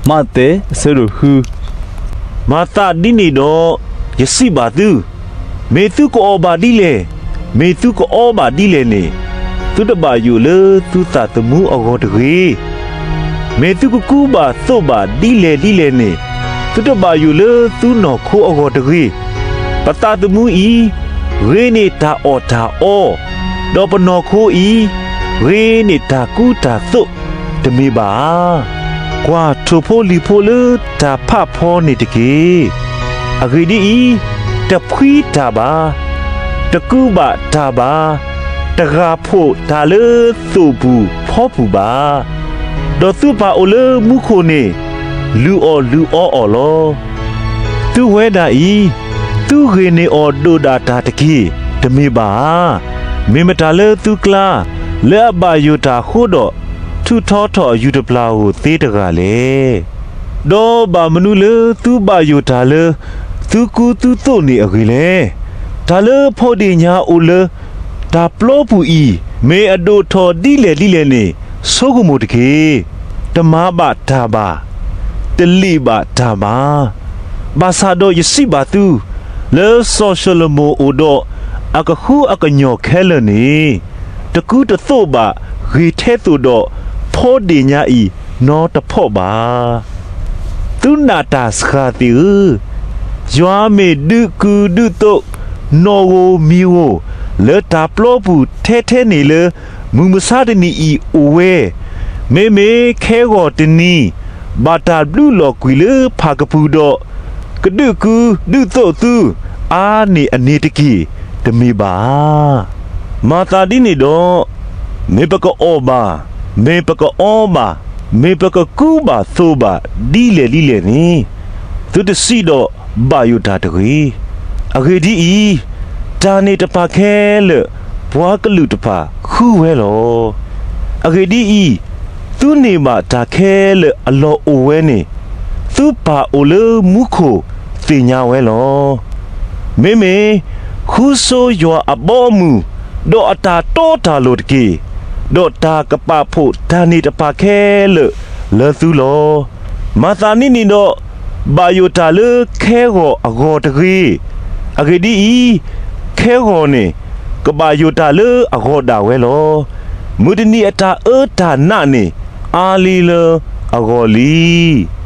မးသဲ အဆၢဒိၣ်ဃု. မၤသးဒ်န့ၣ်ဒီး, ယစံးဘၣ်သု, မ့ၢ်သုကအီၣ်ဘၣ်ဒ်လဲၣ်, မ့ၢ်သုကအီဘၣ်ဒ်လဲၣ်န့ၣ်, သုတဘၣ်ယိၣ်လၢသုသးသမူအဂီၢ်တဂ့ၤ. မ့ၢ်သုကကူဘၣ်သိးဘၣ်ဒ်လဲၣ်ဒ်လဲၣ်န့ၣ်, သုတဘၣ်ယိၣ်လၢသုနီၢ်ခိအဂီၢ်တဂ့ၤ. ပသးသမူအံၤ ဂ့ၤန့ၢ်တၢ်အီၣ်တၢ်အီ, ဒီးပနီၢ်ခိအံၤ ဂ့ၤန့ၢ်တၢ်ကူတၢ်သိး, တမ့ၢ်ဘၣ်ဧါ. ကွၢ်ထိၣ်ဖိလံၤဖိလၢတၢ်ဖးဖီန့ၣ်တက့ၢ်. အဂ့ၢ်ဒ်အံၤ, တဖှံတၢ်ဘၣ်, တကူဘၣ်တၢ်ဘၣ်, တဂၢ်ဖှိၣ်တၢ်လၢသိၣ်ပူၤဖီပူၤဘၣ်. ဒီးသုပၢ်အိၣ်လၢမူခိၣ်န့ၣ် လုၢ်အီၣ်လုၢ်အီအီၤလီၤ. သုဝဲဒၣ်အံၤ, သုဂ့ၤန့ၢ်အီၤဒိၣ်ဒၣ်တၢ်တက့ၢ်, တမ့ၢ်ဘၣ်ဧါ. မ့ၢ်မတၤလၢသုကျါ လၢအဘၣ်ယိၣ်တၢ်အဃိဒီး ထုးထီထီၣ်ယူၤတပျၢ်ဧိၤသ့တဂၤလဲၣ်. ဒီးဘၣ်မနုၤလၢသုဘၣ်ယိၣ်တၢ်လၢသုကူသုသိးန့ၣ်အဂ့ၢ်လဲၣ်. တၢ်လၢဖီဒ့ၣ်ညါအိၣ်လၢတၢ်ပျီပူၤအံၤ မ့ၢ်အဒိၣ်ထီၣ်ဒ်လဲၣ်ဒ်လဲၣ်န့ၣ် ဆိကမိၣ်တက့ၢ်. တမၤဘၣ်တၢ်ဘၣ်, တလံာ်ဘၣ်တၢ်ဘၣ်. ဘၣ်ဆၣ်ဒီးယစံးဘၣ်သု, လၢစီၤၡလိၤမိၣ်အိၣ်ဒီးအကဃုအကညီၢ်ခဲလၢာ်န့ၣ်, တကူတသိးဘၣ်ဂ့ၤထဲသိးဒီးဖီဒ့ၣ်ညါအံၤနီတဖီဘၣ်. သုနာ်တၢ်စှၤသ့ၣ်ဧၢ, ယွၤမ့ၢ်ဒုးကူဒုးသိး နီၣ်ဧိၤမံၤဧိၤ လၢတၢ်ပျီပူၤထဲထဲန့ၣ်လၢ မုၢ်မဆါတနံၤအံၤအိၣ်ဝဲ, မ့မ့ၢ်ခဲဂီၤတနံၤ ဘၣ်တၢ်ဘျုးလီၤကွံာ်လၢဖၣ်ကပူၤဒီး ကဒုးကူဒုးသိးသုအါန့ၢ်အန့ၣ်တက့ၢ်, တမ့ၢ်ဘၣ်ဧါ. မၤသးဒ်န့ၣ်ဒီး, မ့ၢ်ပကအီၣ်ဘၣ်, မ့ၢ်ပကအီဘၣ်, မ့ၢ်ပကကူဘၣ်သိးဘၣ်ဒ်လဲၣ်ဒ်လဲၣ်န့ၣ်, သုတစံးဒီးဘၣ်ယိၣ်တၢ်တဂ့ၤ. အဂ့ၢ်ဒ်အံၤ, တၢ်န့ၣ်တဖၣ်ခဲလၢာ်ပှၤကလုာ်တဖၣ်ဃုဝဲလီၤ. အဂ့ၢ်ဒ်အံၤ, သုန့ၢ်ဘၣ်တၢ်ခဲလၢာ်အလီၢ်အိၣ်ဝဲန့ၣ်, သုပၢ်အိၣ်လၢမူခိၣ်သ့ၣ်ညါဝဲလီၤ. မ့မ့ၢ်ဃုဆိယွၤအဘီအမုၢ်, ဒီးအတၢ်တီတၢ်လိၤတက့ၢ်. ဒီးတၢ်ကပာ်ဖှိၣ်တၢ်န့ၣ်တဖၣ်ခဲလၢာ်လၢသုလီၤ. မၤသးဒ်န့ၣ်ဒီး, ဘၣ်ယိၣ်တၢ်လၢခဲဂီၤအဂီၢ်တဂ့ၤ. အဂ့ၢ်ဒ်အံၤ, ခဲဂီၤန့ၣ် ကဘၣ်ယိၣ်တၢ်လၢအဂီၢ်ဒၣ်ဝဲလီၤ. မုၢ်တနံၤအတၢ်အၢတၢ်နးန့ၣ် အါလံလၢအဂီၢ်လံ.